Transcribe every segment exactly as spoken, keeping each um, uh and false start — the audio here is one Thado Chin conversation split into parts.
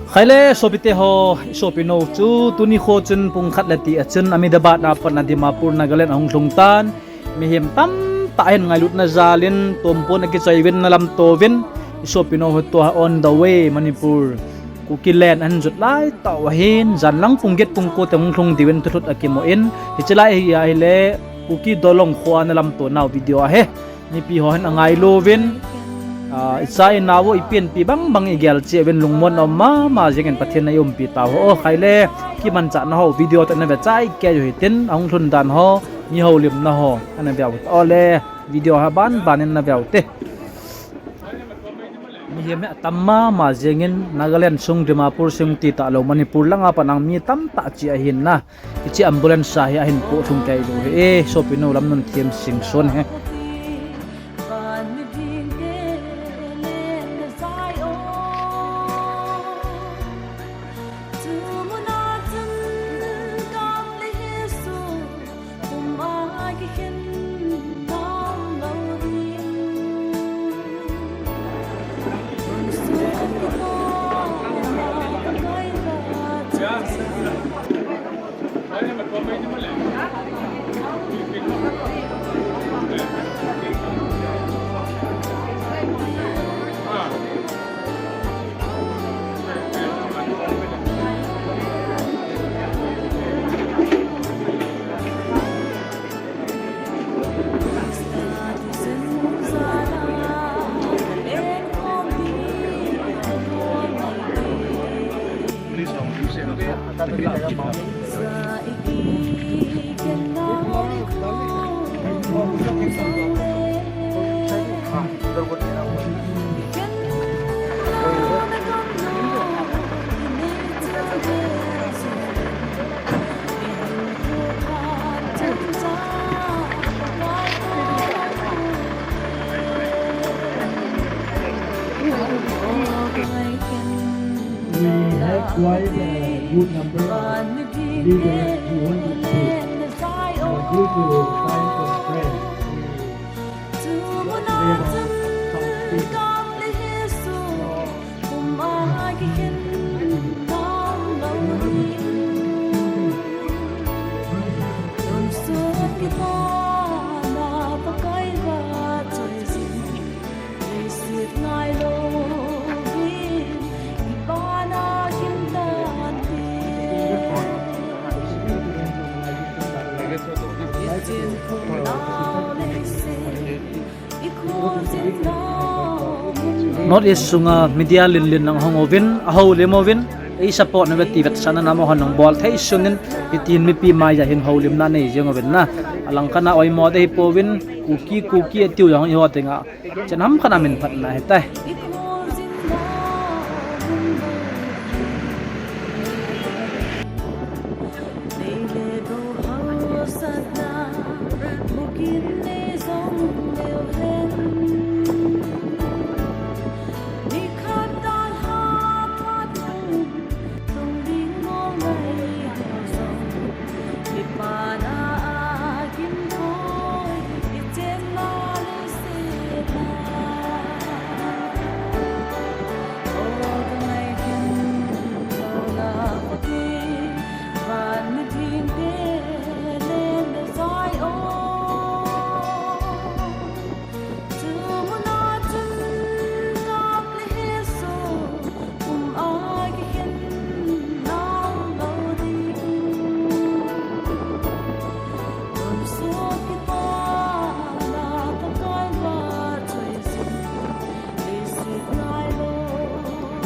Khaile sopite ho, i sopi nou chu tuni kho chun pung khat le ti a chun Ahmedabad a pat na Dimapur, Nagaland ahung lhung tan. Mihem tamtah hin ngailutna jalin tompon akichoi uvin, na lamto uvin, i sopi nou ho tua on the way Manipur, Kuki land ahin jot lai tah u ahin, jan lang pung get pung ko te hung lhung diuvin thulhut akimu in, hiche lai hi ahile Kuki Dolong kho a na lamto nau video ahi. Mipi ho hin angailu uvin, ah, icha inau, ipi anpi bang bang igel cheh uvin lungmon a um mama jengin Pathen in eiumpi tauhen. O khaile, kimanchahna ho video toh na ve chai kei u hitin, ahung lhun dan ho, mi houlimna ho ana ve u hite. Ole, video hi aban ban in na ve u hite. Mihem hi atam mama jengin, Nagaland sung Dimapur sung ti talou Manipur langa pat a mi tamtah che ahin na. Hiche ambulance a hi ahin poh lhung kei u hi, e, sopi nou Lamnunthem Singson hi. We have quite a good number of leaders who want to speak, but due to time constraint, we just leave out some speakers. North East sunga media linlin nang hung uvin, ahoulim uvin, ei support na ve ti vetsahna namo hon nang bol thei sunin, hitin mipi maiya hin houlimna nei jeng uvin na. Alangkhat a oimo dei hi pouvin, Kuki, Kuki atiu jong iho tenga. Chenam khat a min phatna ahitai.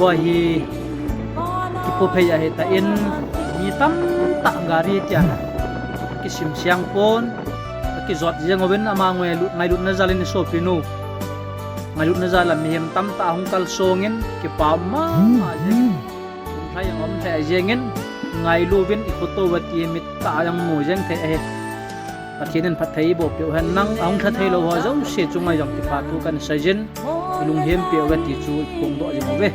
Tua hi kipophei ahitan, mi tamtah gari tia kisimsiang pon, kijot jeng uvin ama ngailut, ngailutna jalin i sopi nu. Ngailutna jal a mihem tamtah hung kalsongin kipa mama jeng. Lhai jong um thei jengin ngailu uvin i photo uva ti mit tah jong mu jeng thei ahi. Pathen in phatthei eiboh peh u hen lang, ahung lha thei lou ho jouse chunga jong kipa thu kan seijin, i lunghem peh uve ti chu i phongdoh jing uve.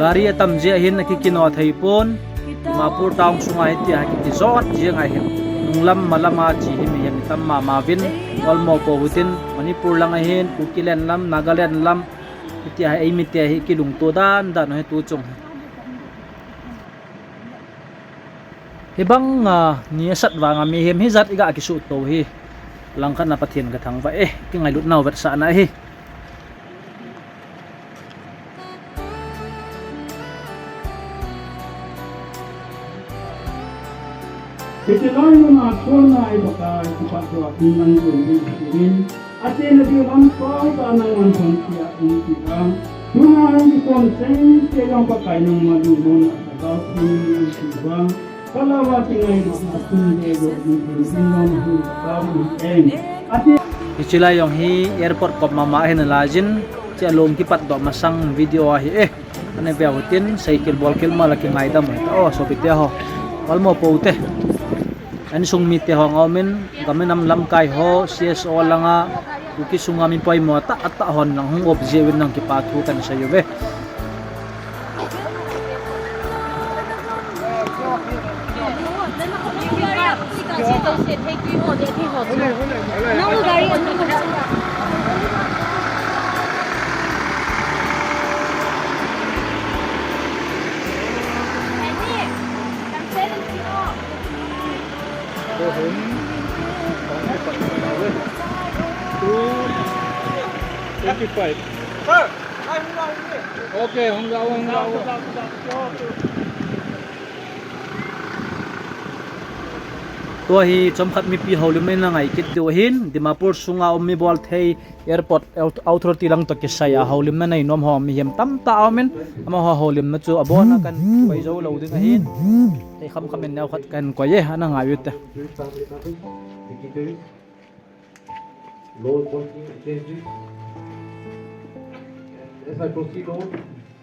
Gari atam jeh hin akikino thei pon, Dimapur town sunga hitia kikijot jeng ahin. Nunglam malam a che hi mihem tam mama uvin, olmo pou hitin, Manipur lang ahin, Kuki land lam, Nagaland lam, hitia hi eimite hi kilungto dan dan hi tuchung. Hibang a ni asat vanga mihem hijat iga kisuto hi, langkhat na Pathen kathangvah e, kingailut nau vetsahna hi. Hiche lai muna kona i Pakai, kipa tua kin nang tun din kitin. Ate na di lam pau ta nang wan pon tia in kita. Tuna ang di kon seng tia yang Pakai nang madu mona sa kau kin nang kita. Kalawa kingai ma asun de go di din din nang hu kau hu en. Ate. Hiche lai jong hi airport kop mama hin alajin, hiche along kipatdoh masang video ahi e. Ana veu hitin, cycle bol kil ma la kingaidam u hita. O, sopite ho. Olmo poute. Insung mite ho nga umin, gam le nam lamkai ho, C S O langa, Kuki sunga mi poimo tah, atah hon lang hung op jiuvin lang kipa thu kahin sei uve. Two twenty-five. Sir, okay, hung jao, hung jao. Tua hi chomkhat mipi houlimna in angai kit diu ahin, Dimapur sunga um mi bolthei airport au-, authority lang toh kisai a houlimna neinom ho mihem tamtah aumin, amaho houlimna chu abona kahin koi jou lou ding ahin. Hei khamkham in neokhat kahin koi e, ana ngai ute. Lord, continue to change this. And as I proceed on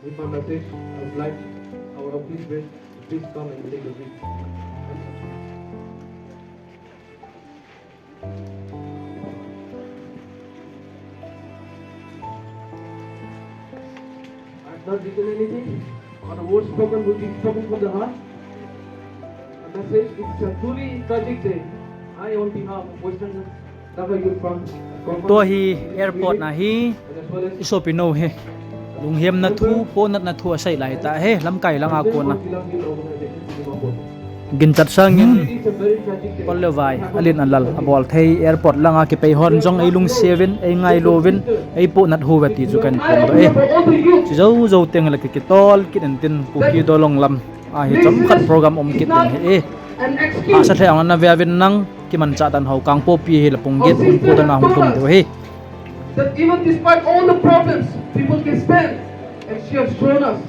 with my message, I would like our office bearers to please come and take a seat. I've not written anything, but the words spoken will be spoken from the heart. The message is a truly tragic day. I, on behalf of Western Naga Youth Front, Tua hi airport na hi, i sopi nou hi lunghemna thu, ponatna thu asei lai tah e, lamkai langa kona. Ginchat sangin kol le vai, alen alal, abolthei airport langa kipei hon jong eilungsetuvin, eingailuvin, eiponat uve ti chu kahin phongdoh e. Chi jou jou teng le kikitol kit intin Kuki Dolong lam a hi chomkhat program um kit ding ahi e. Hahsa lheh a ana veuvin lang, kimanchah dan ho Kangpokpi hi la pung get, pung ko dan a hung lhung diu ahi. That even despite all the problems, people can stand, and she has shown us.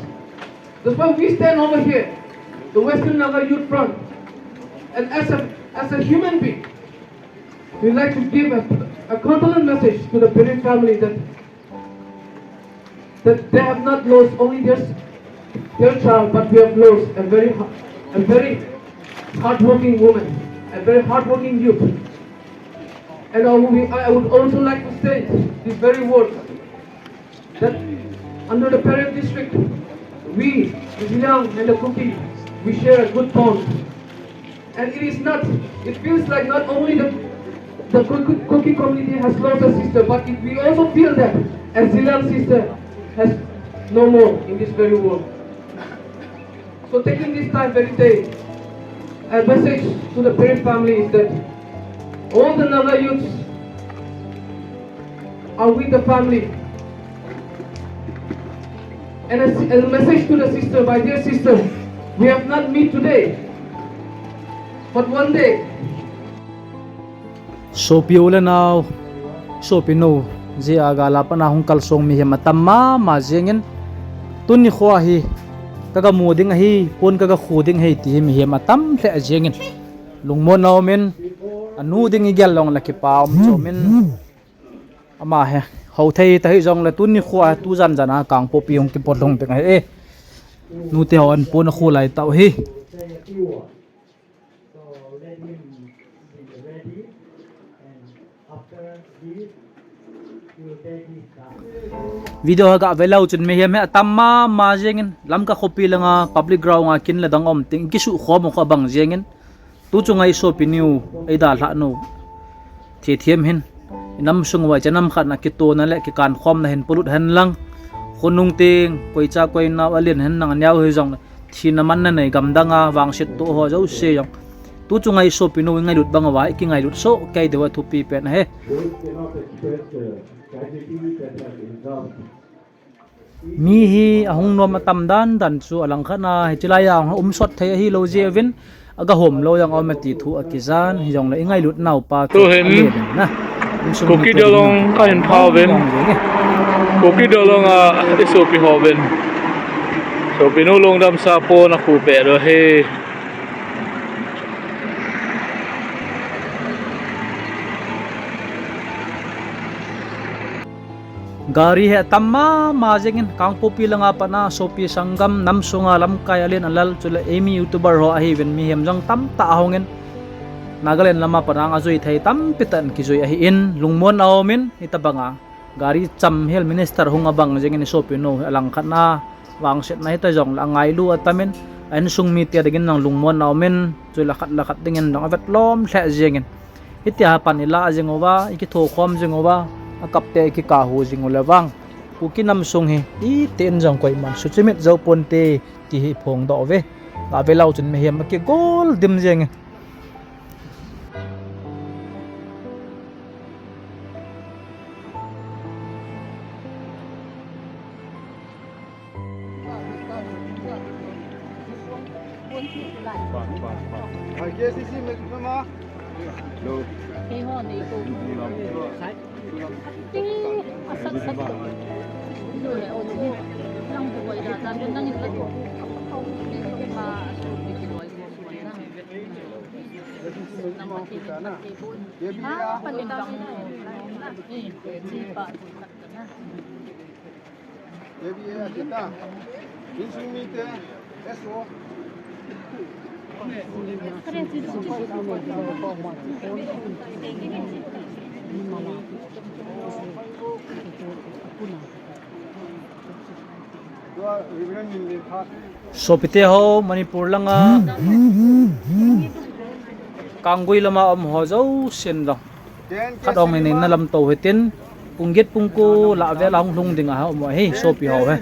That's why we stand over here, the Western Naga Youth Front. And as a, as a human being, we like to give a, a condolence message to the bereaved family that, that they have not lost only their, their child, but we have lost a very ha-, a very hardworking woman, a very hardworking youth. And I would, I would also like to say this very word, that under the Peren district, we, the Zeliang and the Kuki, we share a good bond. And it is not, it feels like not only the, the Kuki, Kuki community has lost a sister, but it, we also feel that a Zeliang sister has no more in this very world. So taking this time very day, a message to the bereaved family is that all the Naga youths are with the family. And a, a message to the sister, my dear sister, we have not met today, but one day. Sopi u le nao, sopi nou, jeh a gal a pat a hung kalsong mihem atam mama jengin, tuni kho hi kaga mu ding ahi, pon kaga khu ding ahi ti hi mihem atam lheh jengin, lungmonna umin, anu ding igel jongle kipa um chom in, ama hi hou thei ta hih jongle tuni kho a tujan jan a Kangpokpi hung kipot lhung ding ahi e. Nute hon pon akhu lai tau hi. Video hi ga ve leu chun mihem hi atam mama jengin, Lamka khopi langa public ground a kin le dang um teng kisukhom u kha bang jengin, tu chunga i sopi nu, eidalhah nu Thethiam hin Inam sung uva hiche nam khat na kitona le kikan khomna hin polut hen lang. Khonung teng, koi cha koi nao alen hen lang aneo hijongle, thina manna nei gamdang a vangset toh ho jouse jong, tu chunga i sopi nou i ngailut bang uva i kingailut soh kei diu a thupi pen ahi. Mi hi ahung nom atam dan dan chu alangkhat na hiche lai a hung um sot thei ahilou jeh uvin, aga hom lou jong aum e ti thu akijan, hijongle i ngailut naupa chu alen na. Kuki Dolong kahin pha uvin. Kuki Dolong a i sopi ho uvin. Sopi nou lungdam sa pon akhu peh lou ahi. Gari hi atam mama jengin, Kangpokpi langa pat na sopi sanggam, nam sunga lamkai alen alal, chule eimi YouTuber ho ahiuvin, mihem jong tamtah ahungin, Nagaland lama pat na ajui thei tampi tah in kijui ahin, lungmon aumin, hitabanga gari cham hel minister hung abang jengin i sopi nou hi alangkhat na vangsetna hita jongle angailu atamin, a insung mite dingin jong lungmon aumin, chule khat le khat dingin jong avet lom lheh jengin. Hitia pan ilah jing uva, i kithokhom jing uva, akapte i kikah u jing uleh vang, Kuki nam sung hi itih in jong koiman suchimit jou ponte ti hi iphongdoh uve. Gave leu chun mihem akigol dim jenge. Sopite ho, Manipur langa Kanggui lama um ho jousen jong, khat ong in in na lamto hitin, pung get pung ko lah vel a hung lhung ding a um ahi, sopi ho hi.